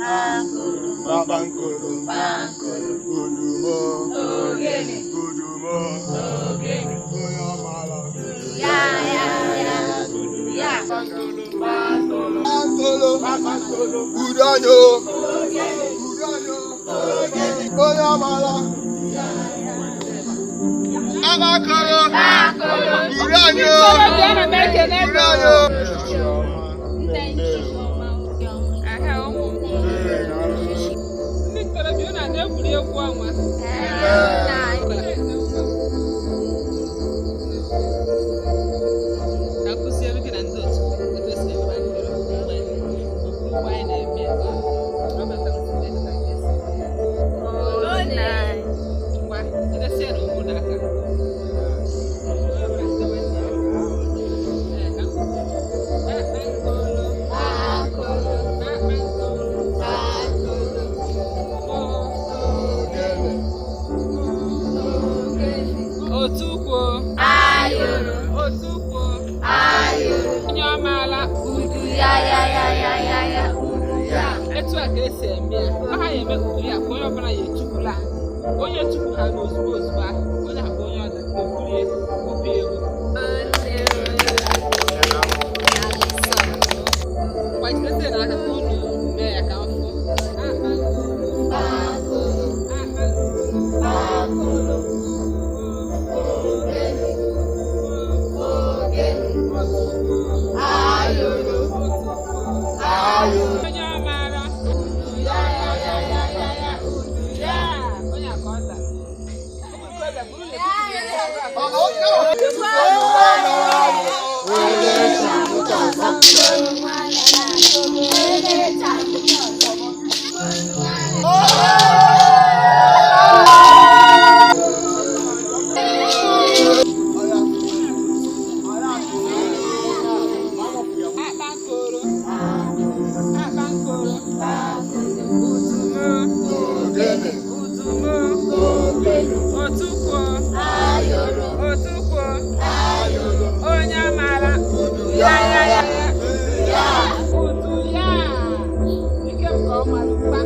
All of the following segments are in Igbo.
Kpakpankoro. Udumo. Udumo. Onye ọmala. Kpakpankoro. Udanyo. Udanyo. Onye ọmala. Agbakoro. Udanyo. Udanyo. Ndị ntorobịa unu na-egwuri egwu ọnwa. Ka nkụziere gị na ndị otu etu esi eme ma ndị mgbe ugbo anyị na-eme ya. Robert Alexander ka esi. Ngwa, jidesie na ụmụ n'aka. Ee, ka nkụzi. Kpakpankoro. Kpakpankoro. Otukwo. Otukwo. Onye ọmaala. Etu a ka esi eme ya. Ọ ha ya eme udu ya ka onye ọbụla ya etukwula. Onye tukwu ha n'ozugbo ozugbo ahụ, onye ahụ bụ onye ọda oburie obi ego. Gbajidesie n'aka ka unu mee ya ka m fụ. Akpankoro. Onye ọmaala. Ya, onye a ka ọ dara. Ụmụ ikorobịa buru na etiti. Akpankoro. Akpankoro. Udumo. Udumo. Otukwo. Otukwo. Onye amaala. Ya ya ya ya. Udu ya. Ike m ka ọ mara mkpa.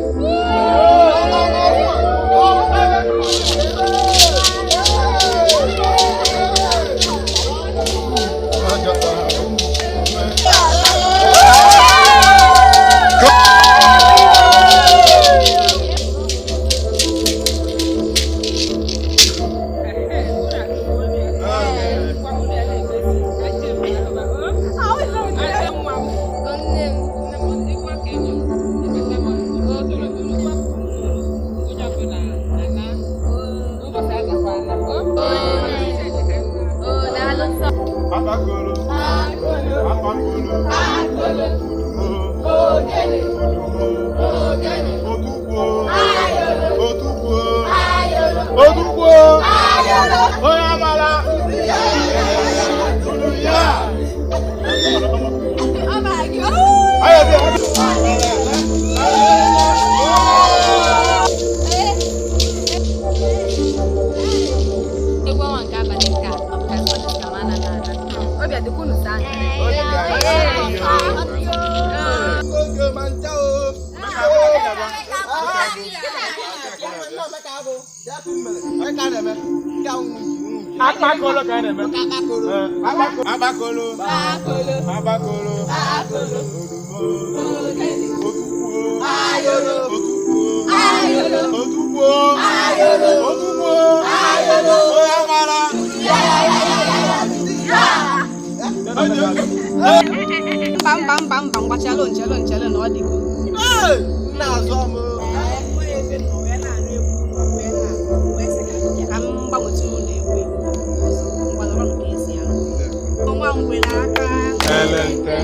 Ehe, unu akụkọ ya. Ngwa unu ya na-emezi. Aje m ahụba. O? Aje nwa m. Nne m, ịgwa ka ị nọ. Ebete m ụlọ dọrọ unu gbapụ n'ụlọ. Onye ọbụla ana. Ụbọchị agakwa ana. O? Akpakoro. Akpakoro. Udumo. Udumo. Otukwo. Otukwo. Otukwo. Onye amala. Udu ya. Ayọ̀ bí Egwu ọnwa nke abalị nke a, ọ bụ ka ọ dị ka mana na ana. Obi adịkwa unu saa Oge ma ncha o. Akpakolo ka a na-eme. Akpakolo. Akpakolo. Odumo. Otukwo. Otukwo. Otukwo. Otukwo. Onye amara. Mba mba mba mba, ngwa chelụ nchelụ nchelụ na ọ dịgo. Nna-azọ m. Ka m gbanwetụ ụlọ egwu ọzọ. Ngwa nọrọ m ka esi ya. Nwa ngwere aka. Elente.